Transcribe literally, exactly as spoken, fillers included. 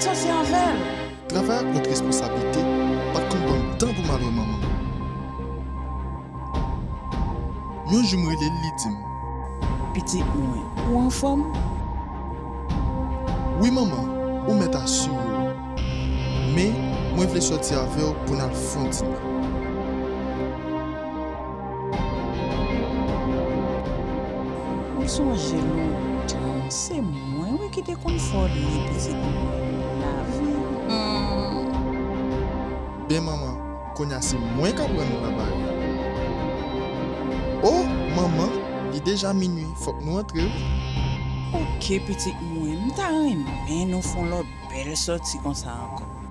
Sòti avè l. Travay ak lòt responsablite pa t konn ban m tan pou m al wè manman m. Yon jou m rele l, li di m, "Pitit mwen, ou anfòm?" "Wi manman, ou mèt asire w. Men, mwen vle sòti avè w pou n al fè yon dine." M sonje lontan, se mwen wi ki te konn fè w li, pitit mwen. Lavi. Hmm. Ben manman, kounye a se mwen k ap rann ou labari. O, manman, li deja minui, fòk nou antre wi. Oke, pitit mwen, m ta renmen nou fè yon lòt bèl sòti konsa ankò.